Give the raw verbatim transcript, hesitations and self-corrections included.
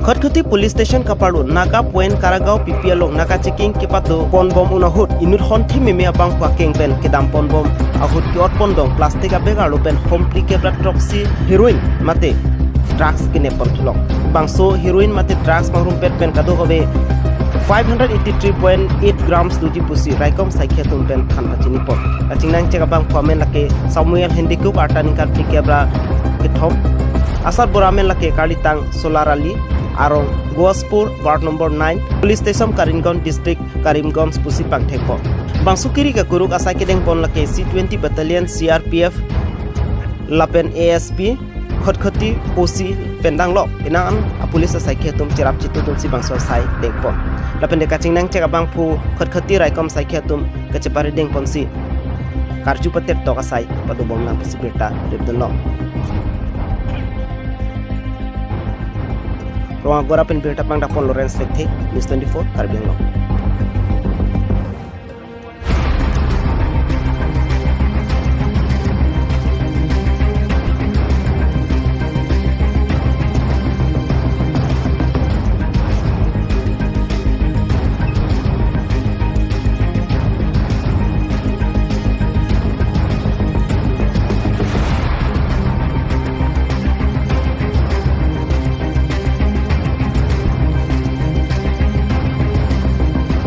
Khatkhati Police Station kaparlo Naga Point Karagaon P P along naka checking kepado ponbom un ahut inut honthi meme abangphu akeng pen kedam ponbom ahut ke-ot pondong plastic abag arlo pen hompli kebra throksi heroin mate drugs kenep pon thulok. Bangso heroin mate drugs pangrumpet pen kadokave five hundred eighty-three point eight grams doji pusi raikom saikhi atum pen than pachini pon. Kachingnang chek abangphu amen lake Samuel Hendikuk, arta ningkan phli kebra kethom. Asar bura amen lake Karlitang Solar Ali, arong Goaspur, ward number nine, police station Karimganj, district Karimganj pusi pangthek pon. Bangso kiri kakuruk asai kedeng pon lake C twenty Battalion C R P F lapen A S P Khatkhati O C pen danglok. Inang a police asaikhi atum cherap chitu dunsi bangso asai deng pon. Lapen de kachingnang chek abangphu Khatkhati raikom saikhi atum kachepari deng ponsi karju patir tok asai padobom nang pusi birta rip dunlok. Rong Agora pen birta pangdak pon Lawrence Lekthe, News twenty-four, Karbi Anglong.